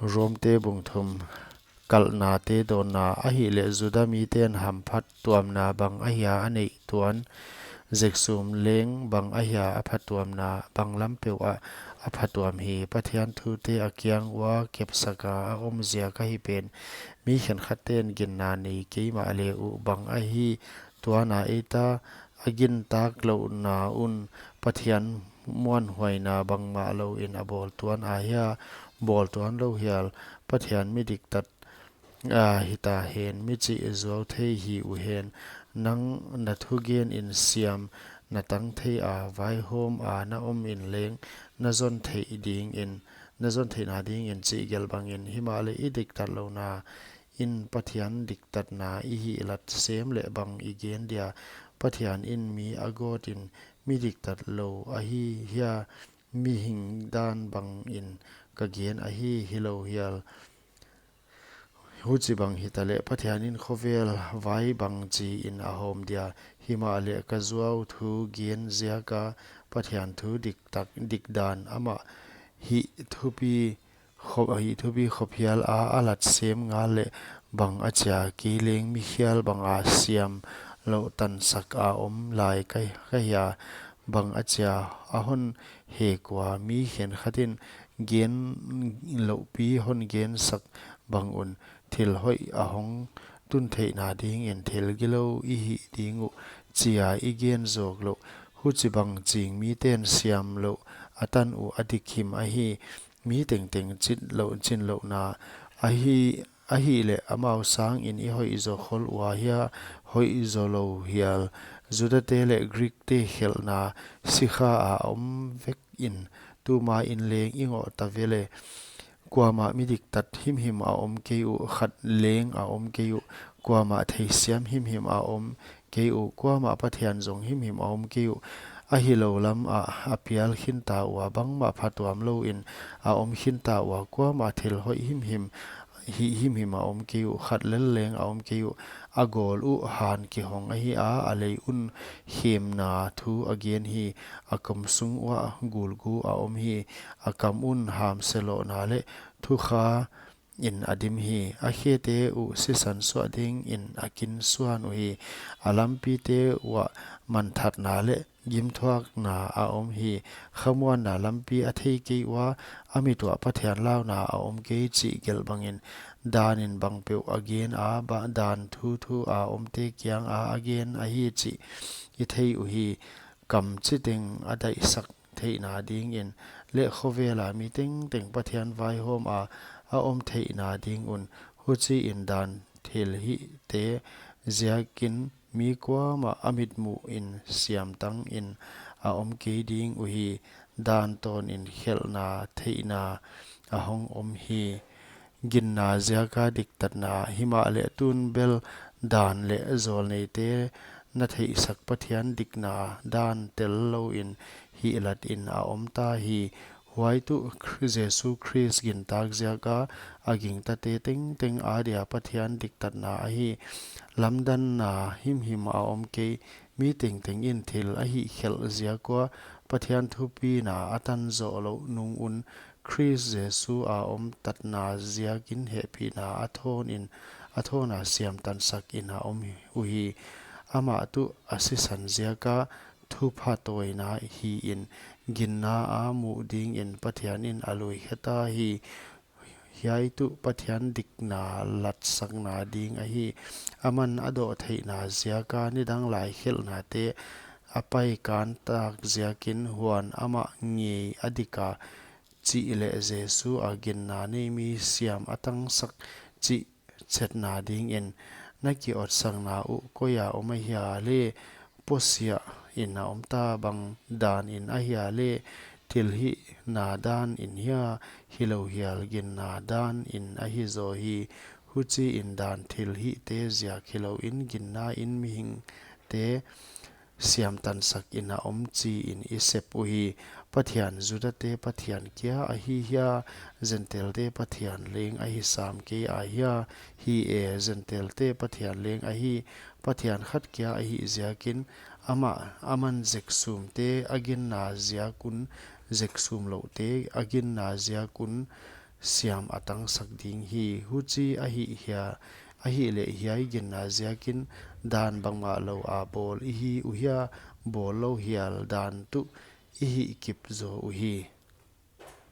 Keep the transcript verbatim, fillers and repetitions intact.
Romte bung thum. Kalhnate dawnna. Ahihleh Juda miten hamphat tuamna bang ahia a neih tuan, zeksum leng bang ahia a phatuamna, bang lam peuhah a phatuam hi. Pathian thute a kiang ua kepsaka a om ziak ahi pen, mi khenkhatten ginna nei kei mahle uh bang ahi tuan a, eita a gintak louhna un Pathian muanhuaina bangmah louin a bawl tuan a hia, bawl tuan lou hial. Pathian mi diktat a hita hen, mi chih zuau thei hi uhen. Nang na thugen in siam na tang thei a, vaihawm a na om in leng na zon theih dingin, na zon theihna dingin chih gelh bangin. Himahleh i diktat louhna in Pathian diktatna i hihlat sem leh bang i gen dia? Pathian in mi a gawt in, mi diktat lou ahi hia, mihing dan bangin ka gen ahi, hilou hial. Huchibang hitaleh Pathian in khovel vai bangchiin a hawm dia? Himahleh ka zuau thu gen ziaka Pathian thu diktak, dikdan, amah hih thupi khop, hih thupi khop hial a a lat sem ngal leh bang achia, kei leng mi hial banga siam louh tansak a om lai ka, ka hia, bang achia a hon hek ua, mi khenkhatin gen louhpi hon gensak bang un, thil hoih a hong tun theihna dingin thil gilou i hih ding uh, chia i gen zawk louh. Huchibang ching miten siam louh a tan uh a dik him ahi. Mi tengteng chin lou, chin louhna ahi, ahihleh amau sangin i hoih zaw khol ua hia, hoih zaw lou hial. Judate leh Greekte khelhna sikha a om vekin, tumain leng i ngoh ta vele. Kuamah mi diktat himhim a om kei uh, khat leng a om kei uh. Kuamah theisiam himhim a om kei uh, kuamah Pathian zong himhim a om kei uh. Ahilou lamah a pial khinta ua, bangmah phatuam louin a om khinta ua, kuamah thil hoih himhim, hih himhim a om kei uh, khat lel leng a om kei uh. A gawl uh han kihong ahi a, a lei un khemna thu a gen hi. A kom sung uah gulgu a om hi. A kam un hamse lohna leh thukha in a dim hi. A khete uh sisan suah dingin a kin suan uhi. A lampite uah manthatna leh gimthuakna a om hi. Khamuanna lampi a thei kei ua, a mit uah Pathian launa a om kei chih gelh bangin. Danin bangpeuh a gen a, ba dan thuthu a omte kianga a gen ahi chih i thei uhi. Kam chiteng a daihsak theihna dingin leh khovela mi tengteng Pathian vaihawm a, a om theihna ding un. Huchiin dan thilhihte ziakin mi kuamah a mitmuhin siamtangin a om kei ding uhi. Dan tawnin khelhna theihna a hong om hi. Ginna ziaka diktatna. Himahleh tun bel dan leh zawlneite na theihsak Pathian dikna dan tel louin hihlatin a om ta hi. Huai tuh Kr-, Jesu Khrist gintak ziaka a gingtate tengteng adia Pathian diktatna ahi. Lamdanna himhim a om kei. Mi tengtengin thil a hihkhelh ziak ua Pathian thupina a tan zoh louh nung un, Khrist Jesu a om tatna ziakin hehpihna a thawnin, a thawna siamtansakin a om uhi. Amah tuh a sisan ziaka thupha tawina hiin, ginna a muh dingin Pathianin a lui khe ta hi. Hiai tuh Pathian dikna latsakna ding ahi. Aman a dawhtheihna ziaka nidang lai khelhnate a paikan tak ziakin huan amah ngei a dika chih leh Jesu a ginna nei mi siam a tangsak chih chetna dingin. Na kiotsakna uh koia om ahia leh, posiahin a om ta bang danin ahia leh, thilhihna danin hia, hilou hial ginna danin ahi zaw hi. Huchiin dan thilhihte ziak hilouin ginnain mihingte siamtansakin a om chiin i sep uhi. Pathian Judate Pathian kia ahi hia, Gentilete Pathian leng ahi sam kei a hia? Hi e, Gentilete Pathian leng ahi. Pathian khat kia ahih ziakin, amah, aman zeksumte a ginna ziak un, zeksum louhte a ginna ziak un, siam a tangsak ding hi. Huchi ahih hia, ahihleh hiai ginna ziakin dan bangmahlou a bawl i hi uhia, bawllou hial dan tuh i hihkip zaw uhi.